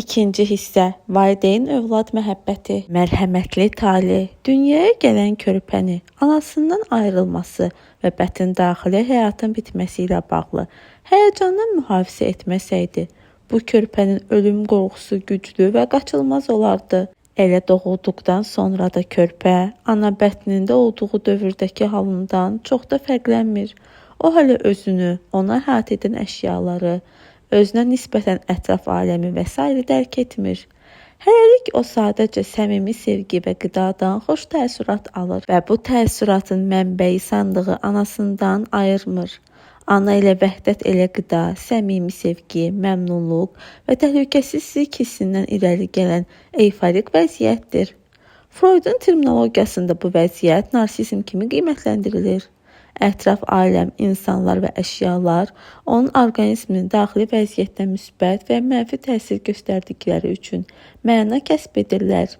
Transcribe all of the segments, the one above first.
İkinci hissə: Valideyn övlad məhəbbəti. Mərhəmətli tale dünyaya gələn körpəni anasından ayrılması və bətin daxili həyatın bitməsi ilə bağlı həyəcandan mühafizə etməsəydi, bu körpənin ölüm qorxusu güclü və qaçılmaz olardı. Elə doğulduqdan sonra da körpə ana bətnində olduğu dövrdəki halından çox da fərqlənmir. O hələ özünü, ona əhatə edən əşyaları, özünə nisbətən ətraf aləmi və sair dərk etmir. Hələlik o sadəcə səmimi sevgi və qidadan xoş təəssürat alır və bu təəssüratın mənbəyi sandığı anasından ayırmır. Ana ilə vəhdət elə qida, səmimi sevgi, məmnunluq və təhlükəsizlik hissindən irəli gələn eyforik vəziyyətdir. Freudun terminologiyasında bu vəziyyət narsizm kimi qiymətləndirilir. Ətraf aləm, insanlar və əşyalar onun orqanizminin daxili vəziyyətinə müsbət və ya mənfi təsir göstərdikləri üçün məna kəsb edirlər.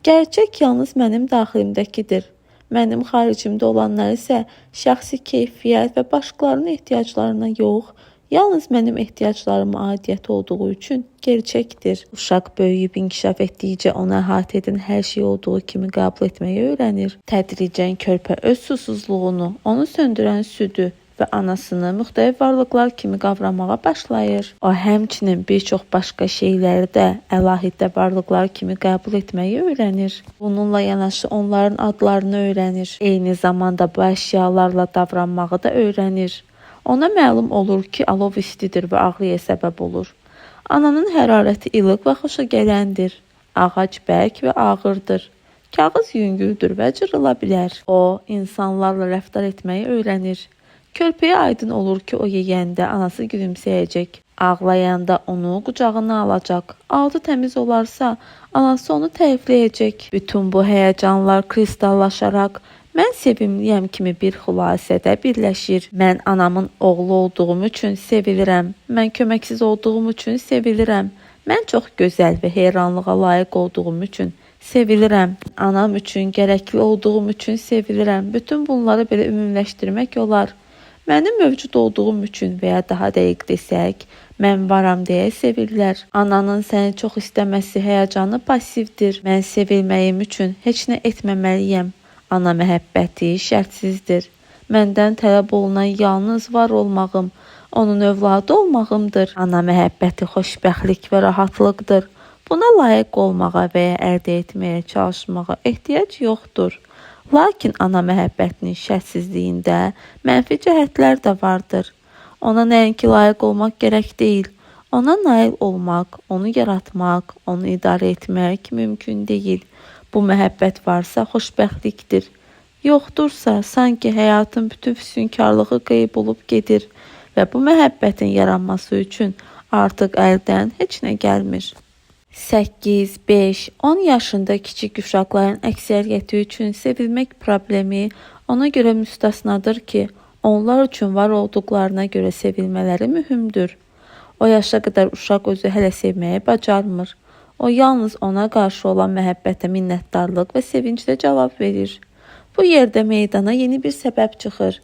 Gerçək yalnız mənim daxilimdəkidir. Mənim xaricimdə olanlar isə şəxsi keyfiyyət və başqalarının ehtiyaclarına yox, yalnız mənim ehtiyaclarıma aidiyyəti olduğu üçün gerçəkdir. Uşaq böyüyüb inkişaf etdikcə onu əhatə edən hər şey olduğu kimi qəbul etməyi öyrənir. Tədricən körpə öz susuzluğunu, onu söndürən südü və anasını müxtəlif varlıqlar kimi qavramağa başlayır. O həmçinin bir çox başqa şeyləri də əlahiddə varlıqlar kimi qəbul etməyi öyrənir. Bununla yanaşı onların adlarını öyrənir. Eyni zamanda bu əşyalarla davranmağı da öyrənir. Ona məlum olur ki, alov istidir və ağrıya səbəb olur. Ananın hərarəti ilıq və xoşagələndir. Ağac bərk və ağırdır. Kağız yüngüldür və cırıla bilər. O, insanlarla rəftar etməyi öyrənir. Körpəyə aydın olur ki, o yeyəndə anası gülümsəyəcək. Ağlayanda onu qucağına alacaq. Altı təmiz olarsa, anası onu tərifləyəcək. Bütün bu həyəcanlar kristallaşaraq mən sevimliyəm kimi bir xülasədə birləşir. Mən anamın oğlu olduğum üçün sevilirəm. Mən köməksiz olduğum üçün sevilirəm. Mən çox gözəl və heyranlığa layiq olduğum üçün sevilirəm. Anam üçün gərəkli olduğum üçün sevilirəm. Bütün bunları belə ümumiləşdirmək olar. Mənim mövcud olduğum üçün və ya daha dəqiq desək, mən varam deyə sevirlər. Ananın səni çox istəməsi həyəcanı passivdir. Mən sevilməyim üçün heç nə etməməliyəm. Ana məhəbbəti şərtsizdir. Məndən tələb olunan yalnız var olmağım, onun övladı olmağımdır. Ana məhəbbəti xoşbəxtlik və rahatlıqdır. Buna layiq olmağa və ya əldə etməyə çalışmağa ehtiyac yoxdur. Lakin ana məhəbbətinin şərtsizliyində mənfi cəhətlər də vardır. Ona nəinki layiq olmaq gərək deyil, ona nail olmaq, onu yaratmaq, onu idarə etmək mümkün deyil. Bu məhəbbət varsa xoşbəxtlikdir. Yoxdursa, sanki həyatın bütün füsunkarlığı qeyb olub gedir və bu məhəbbətin yaranması üçün artıq əldən heç nə gəlmir. 8, 5, 10 yaşında kiçik uşaqların əksəriyyəti üçün sevilmək problemi ona görə müstəsnadır ki, onlar üçün var olduqlarına görə sevilmələri mühümdür. O yaşa qədər uşaq özü hələ sevməyi bacarmır. O yalnız ona qarşı olan məhəbbətə minnətdarlıq və sevinclə cavab verir. Bu yerdə meydana yeni bir səbəb çıxır.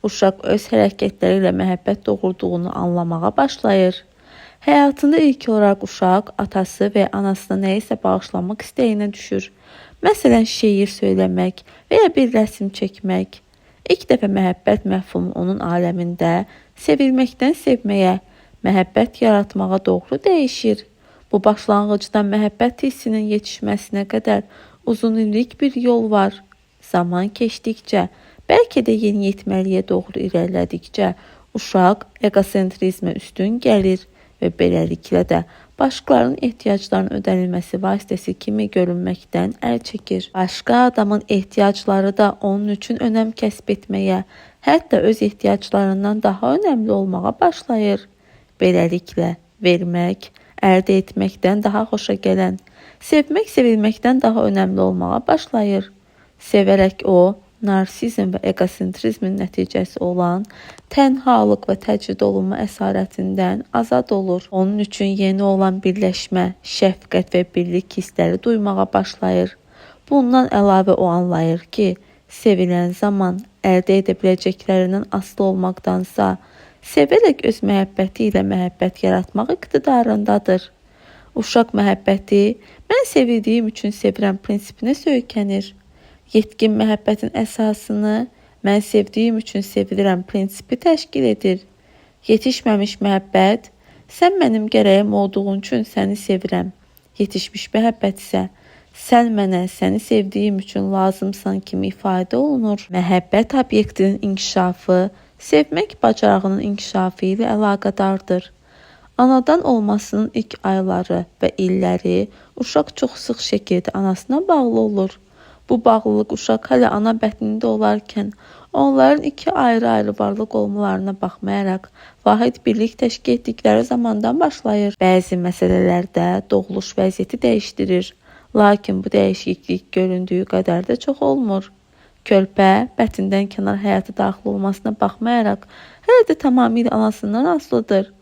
Uşaq öz hərəkətləri ilə məhəbbət doğurduğunu anlamağa başlayır. Həyatında ilk olaraq uşaq atası və anasına nəyisə bağışlamaq istəyinə düşür. Məsələn, şeir söyləmək və ya bir rəsm çəkmək. İlk dəfə məhəbbət məfhumu onun aləmində sevilməkdən sevməyə, məhəbbət yaratmağa doğru dəyişir. Bu başlanğıcdan məhəbbət hissinin yetişməsinə qədər uzun illik bir yol var. Zaman keçdikcə, bəlkə də yeniyetməliyə doğru irəlilədikcə uşaq eqosentrizmə üstün gəlir və beləliklə də başqalarının ehtiyaclarının ödənilməsi vasitəsi kimi görünməkdən əl çəkir. Başqa adamın ehtiyacları da onun üçün önəm kəsb etməyə, hətta öz ehtiyaclarından daha önəmli olmağa başlayır. Beləliklə, vermək, əldə etməkdən daha xoşa gələn, sevmək sevilməkdən daha önəmli olmağa başlayır. Sevərək o, narsizm və eqosentrizmin nəticəsi olan tənhalıq və təcrid olunma əsarətindən azad olur. Onun üçün yeni olan birləşmə, şəfqət və birlik hissləri duymağa başlayır. Bundan əlavə o anlayır ki, sevilən zaman əldə edə biləcəklərindən asılı olmaqdansa, sevərək öz məhəbbəti ilə məhəbbət yaratmaq iqtidarındadır. Uşaq məhəbbəti mən sevildiyim üçün sevirəm prinsipinə söykənir. Yetkin məhəbbətin əsasını mən sevdiyim üçün sevilirəm prinsipi təşkil edir. Yetişməmiş məhəbbət sən mənim gərəyim olduğun üçün səni sevirəm. Yetişmiş məhəbbət isə sən mənə səni sevdiyim üçün lazımsan kimi ifadə olunur. Məhəbbət obyektinin inkişafı sevmək bacarığının inkişafı ilə əlaqədardır. Anadan olmasının ilk ayları və illəri uşaq çox sıx şəkildə anasına bağlı olur. Bu bağlılıq uşaq hələ ana bətnində olarkən onların iki ayrı-ayrı varlıq olmalarına baxmayaraq vahid birlik təşkil etdikləri zamandan başlayır. Bəzi məsələlərdə doğuluş vəziyyəti dəyişdirir. Lakin bu dəyişiklik göründüyü qədər də çox olmur. Körpə bətindən kənar həyata daxil olmasına baxmayaraq hələ də tamamilə anasından asılıdır.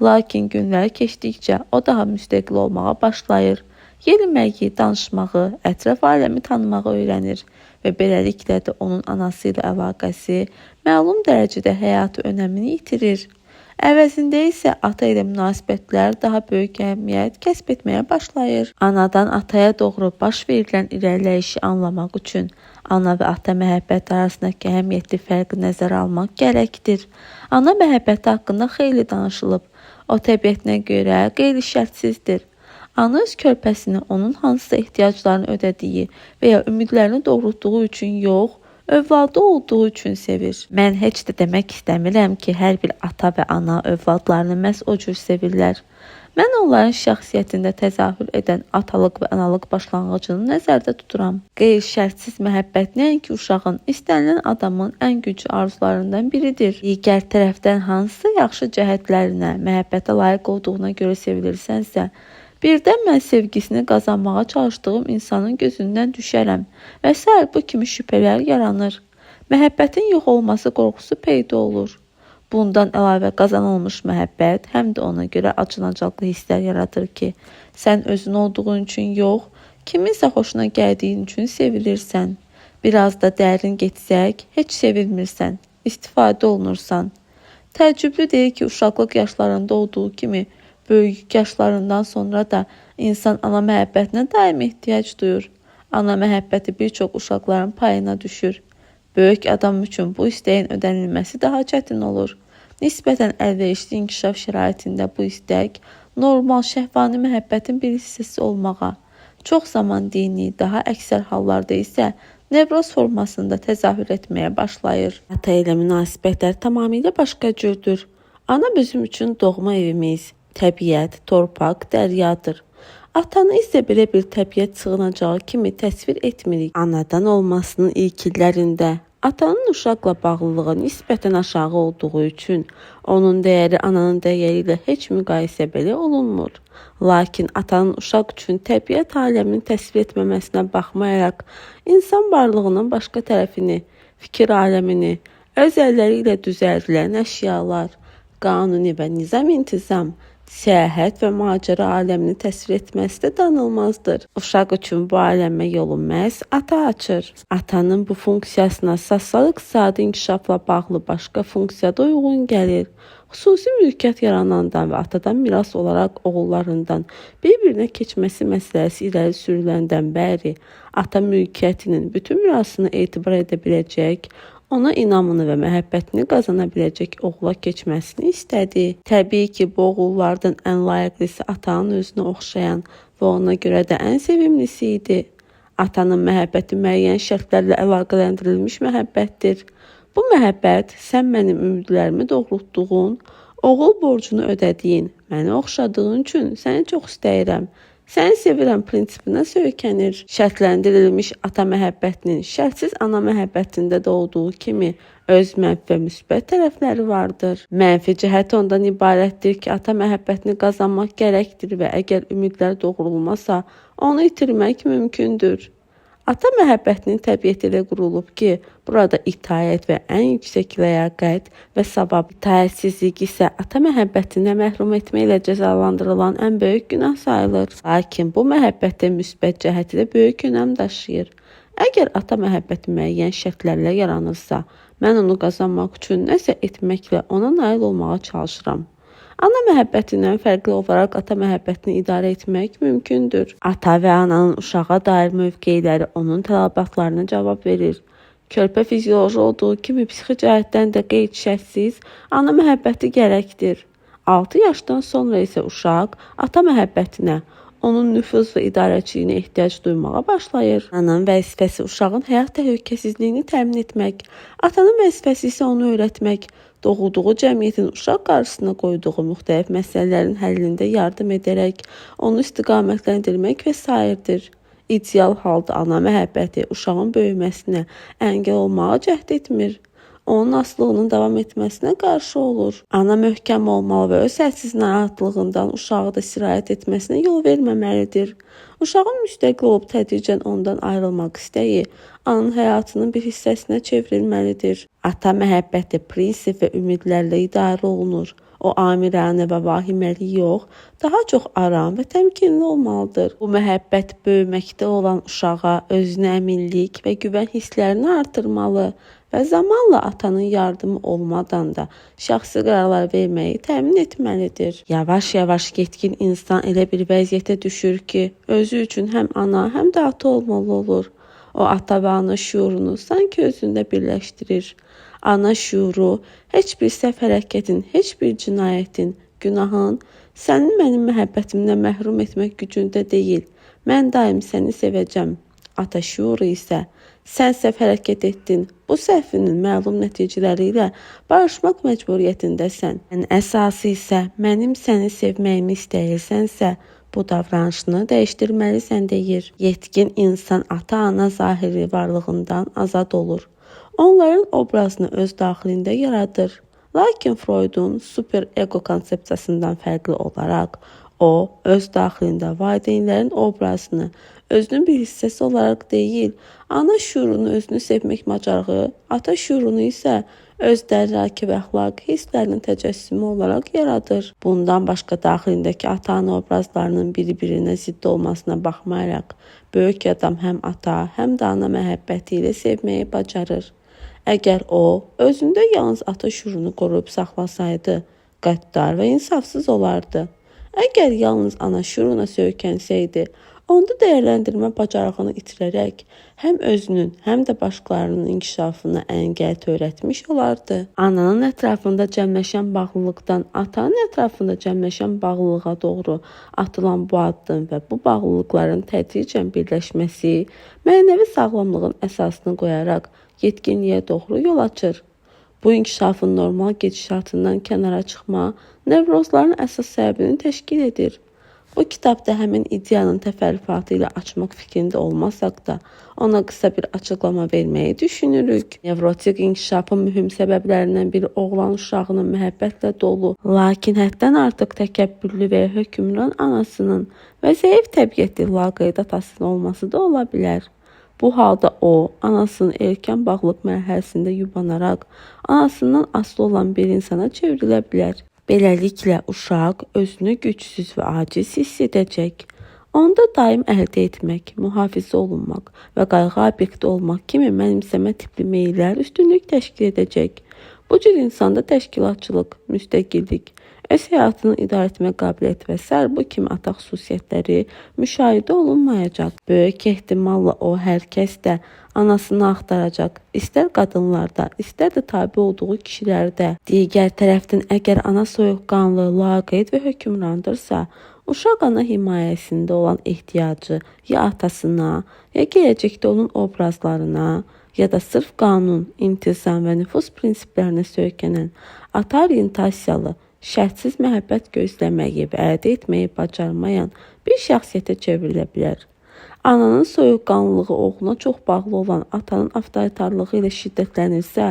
Lakin günlər keçdikcə o daha müstəqil olmağa başlayır. Yeriməyi, danışmağı, ətraf aləmi tanımağı öyrənir və beləliklə də onun anası ilə əlaqəsi məlum dərəcədə həyati önəmini itirir. Əvəzində isə ata ilə münasibətlər daha böyük əhəmiyyət kəsb etməyə başlayır. Anadan ataya doğru baş verilən irəliləyişi anlamaq üçün ana və ata məhəbbəti arasındakı əhəmiyyətli fərqi nəzərə almaq gərəkdir. Ana məhəbbəti haqqında xeyli danışılıb. O təbiətinə görə qeyri-şərtsizdir. Ana öz körpəsini onun hansısa ehtiyaclarını ödədiyi və ya ümidlərini doğrultduğu üçün yox, övladı olduğu üçün sevir. Mən heç də demək istəmirəm ki, hər bir ata və ana övladlarını məhz o cür sevirlər. Mən onların şəxsiyyətində təzahür edən atalıq və analıq başlanğıcını nəzərdə tuturam. Qeyri-şərtsiz məhəbbət nəinki uşağın, istənilən adamın ən güclü arzularından biridir. Digər tərəfdən hansısa yaxşı cəhətlərinə, məhəbbətə layiq olduğuna görə sevilirsənsə, birdən mən sevgisini qazanmağa çalışdığım insanın gözündən düşərəm və sair bu kimi şübhələr yaranır. Məhəbbətin yox olması qorxusu peyda olur. Bundan əlavə qazanılmış məhəbbət həm də ona görə acınacaqlı hisslər yaradır ki, sən özün olduğun üçün yox, kiminsə xoşuna gəldiyin üçün sevilirsən. Biraz da dərin getsək, heç sevilmirsən, istifadə olunursan. Təəccüblü deyil ki, uşaqlıq yaşlarında olduğu kimi böyüklük yaşlarından sonra da insan ana məhəbbətinə daim ehtiyac duyur. Ana məhəbbəti bir çox uşaqların payına düşür. Böyük adam üçün bu istəyin ödənilməsi daha çətin olur. Nisbətən əlverişli inkişaf şəraitində bu istək normal şəhvani məhəbbətin bir hissəsi olmağa, çox zaman dini, daha əksər hallarda isə nevroz formasında təzahür etməyə başlayır. Ata ilə münasibətlər tamamilə başqa cürdür. Ana bizim üçün doğma evimiz, təbiət, torpaq, dəryadır. Atanı isə belə bir təbiət sığınacağı kimi təsvir etmirik. Anadan olmasının ilk illərində atanın uşaqla bağlılığı nisbətən aşağı olduğu üçün onun dəyəri ananın dəyəri ilə heç müqayisə belə olunmur. Lakin atanın uşaq üçün təbiət aləmini təsvir etməməsinə baxmayaraq, insan varlığının başqa tərəfini, fikir aləmini, öz əlləri ilə düzəldilən əşyalar, qanuni və nizam-intizam, səyahət və macəra aləmini təsvir etməsi də danılmazdır. Uşaq üçün bu aləmə yolu məhz ata açır. Atanın bu funksiyasına sosial-iqtisadi inkişafla bağlı başqa funksiya da uyğun gəlir. Xüsusi mülkiyyət yaranandan və atadan miras olaraq oğullarından bir-birinə keçməsi məsələsi irəli sürüləndən bəri ata mülkiyyətinin bütün mirasını etibar edə biləcək, ona inamını və məhəbbətini qazana biləcək oğula keçməsini istədi. Təbii ki, bu oğullardan ən layiqlisi atanın özünə oxşayan və ona görə də ən sevimlisi idi. Atanın məhəbbəti müəyyən şərtlərlə əlaqələndirilmiş məhəbbətdir. Bu məhəbbət sən mənim ümidlərimi doğrultduğun, oğul borcunu ödədiyin, məni oxşadığın üçün səni çox istəyirəm, səni sevirəm prinsipinə söykənir. Şərtləndirilmiş ata məhəbbətinin şərtsiz ana məhəbbətində də olduğu kimi öz mənfi və müsbət tərəfləri vardır. Mənfi cəhəti ondan ibarətdir ki, ata məhəbbətini qazanmaq gərəkdir və əgər ümidlər doğrulmasa, onu itirmək mümkündür. Ata məhəbbətinin təbiəti elə qurulub ki, burada itaət və ən yüksək ləyaqət və savab, itaətsizlik isə ata məhəbbətindən məhrum etməklə cəzalandırılan ən böyük günah sayılır. Lakin bu məhəbbətin müsbət cəhəti də böyük önəm daşıyır. Əgər ata məhəbbəti müəyyən şərtlərlə yaranırsa, mən onu qazanmaq üçün nəsə etməklə ona nail olmağa çalışıram. Ana məhəbbətindən fərqli olaraq ata məhəbbətini idarə etmək mümkündür. Ata və ananın uşağa dair mövqeləri onun tələbatlarına cavab verir. Körpə fizioloji olduğu kimi psixi cəhətdən də qeyd-şərtsiz ana məhəbbəti gərəkdir. 6 yaşdan sonra isə uşaq ata məhəbbətinə, onun nüfuz və idarəçiliyinə ehtiyac duymağa başlayır. Ananın vəzifəsi uşağın həyat təhlükəsizliyini təmin etmək, atanın vəzifəsi isə onu öyrətmək, doğulduğu cəmiyyətin uşaq qarşısına qoyduğu müxtəlif məsələlərin həllində yardım edərək onu istiqamətləndirmək və sairdir. İdeal halda ana məhəbbəti uşağın böyüməsinə əngəl olmağa cəhd etmir. Onun asılılığının davam etməsinə qarşı olur. Ana möhkəm olmalı və öz hədsiz narahatlığından uşağı da sirayət etməsinə yol verməməlidir. Uşağın müstəqil olub tədricən ondan ayrılmaq istəyi ananın həyatının bir hissəsinə çevrilməlidir. Ata məhəbbəti prinsip və ümidlərlə idarə olunur. O amiranə və vahiməli yox, daha çox aram və təmkinli olmalıdır. Bu məhəbbət böyüməkdə olan uşağa özünə əminlik və güvən hisslərini artırmalı və zamanla atanın yardımı olmadan da şəxsi qərarlar verməyi təmin etməlidir. Yavaş-yavaş yetkin insan elə bir vəziyyətə düşür ki, özü üçün həm ana, həm də ata olmalı olur. O ata və ana şüurunu sanki özündə birləşdirir. Ana şüuru heç bir səhv hərəkətin, heç bir cinayətin, günahın səni mənim məhəbbətimdən məhrum etmək gücündə deyil. Mən daim səni sevəcəm. Ata şüuru isə sən səhv hərəkət etdin. Bu səhvinin məlum nəticələri ilə barışmaq məcburiyyətindəsən. Ən əsası isə mənim səni sevməyimi istəyirsənsə, bu davranışını dəyişdirməlisən deyir. Yetkin insan ata-ana zahiri varlığından azad olur. Onların obrazını öz daxilində yaradır. Lakin Freudun super-ego konsepsiyasından fərqli olaraq o, öz daxilində valideynlərin obrazını özünün bir hissəsi olaraq deyil, ana şüurunu özünü sevmək bacarığı, ata şüurunu isə öz dərraki və əxlaqi hisslərinin təcəssümü olaraq yaradır. Bundan başqa daxilindəki ata-ana obrazlarının bir-birinə zidd olmasına baxmayaraq, böyük adam həm ata, həm də ana məhəbbəti ilə sevməyi bacarır. Əgər o, özündə yalnız ata şüurunu qoruyub saxlasaydı, qəddar və insafsız olardı. Əgər yalnız ana şüuruna söykənsəydi, onda dəyərləndirmə bacarığını itirərək həm özünün, həm də başqalarının inkişafına əngəl törətmiş olardı. Ananın ətrafında cəmləşən bağlılıqdan atanın ətrafında cəmləşən bağlılığa doğru atılan bu addım və bu bağlılıqların tədricən birləşməsi mənəvi sağlamlığın əsasını qoyaraq yetkinliyə doğru yol açır. Bu inkişafın normal gedişatından kənara çıxma nevrozların əsas səbəbini təşkil edir. Bu kitabda həmin ideyanın təfərrüatı ilə açmaq fikrində olmasaq da, ona qısa bir açıqlama verməyi düşünürük. Nevrotik inkişafın mühüm səbəblərindən biri oğlan uşağının məhəbbətlə dolu, lakin həddən artıq təkəbbürlü və hökmran anasının və zəif təbiətli laqeyd atasının olması da ola bilər. Bu halda o, anasının erkən bağlılıq mərhələsində yubanaraq anasından asılı olan bir insana çevrilə bilər. Beləliklə, uşaq özünü gücsüz və aciz hiss edəcək. Onda daim əldə etmək, mühafizə olunmaq və qayğı obyekti olmaq kimi mənimsəmə tipli meyillər üstünlük təşkil edəcək. Bu cür insanda təşkilatçılıq, müstəqillik, öz həyatını idarə etmə qabiliyyəti və sair bu kimi ata xüsusiyyətləri müşahidə olunmayacaq. Böyük ehtimalla o, hər kəs də anasını axtaracaq, istər qadınlarda, istər də tabe olduğu kişilərdə. Digər tərəfdən, əgər ana soyuqqanlı, laqeyd və hökmrandırsa, uşaq ana himayəsində olan ehtiyacı ya atasına, ya gələcəkdə onun obrazlarına, ya da sırf qanun, intizam və nüfuz prinsiplərinə söykənən ata orientasiyalı, şərtsiz məhəbbət gözləməyi və əldə etməyi bacarmayan bir şəxsiyyətə çevrilə bilər. Ananın soyuqqanlılığı oğluna çox bağlı olan atanın avtoritarlığı ilə şiddətlənirsə,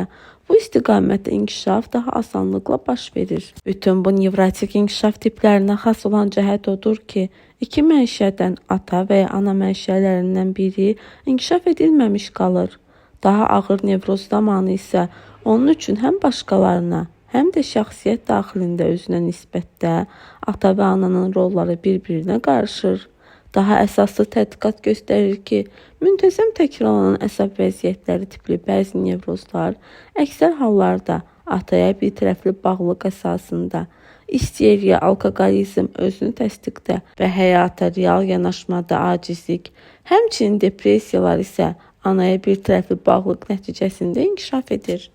bu istiqamətdə inkişaf daha asanlıqla baş verir. Bütün bu nevrotik inkişaf tiplərinə xas olan cəhət odur ki, iki mənşədən, ata və ya ana mənşələrindən biri inkişaf edilməmiş qalır. Daha ağır nevroz zamanı isə onun üçün həm başqalarına, həm də şəxsiyyət daxilində özünə nisbətdə ata və ananın rolları bir-birinə qarışır. Daha əsaslı tədqiqat göstərir ki, müntəzəm təkrarlanan əsəb vəziyyətləri tipli bəzi nevrozlar əksər hallarda ataya bir tərəfli bağlılıq əsasında İsteriya, alkoqolizm, özünü təsdiqdə və həyata real yanaşmada acizlik, həmçinin depressiyalar isə anaya bir tərəfli bağlılıq nəticəsində inkişaf edir.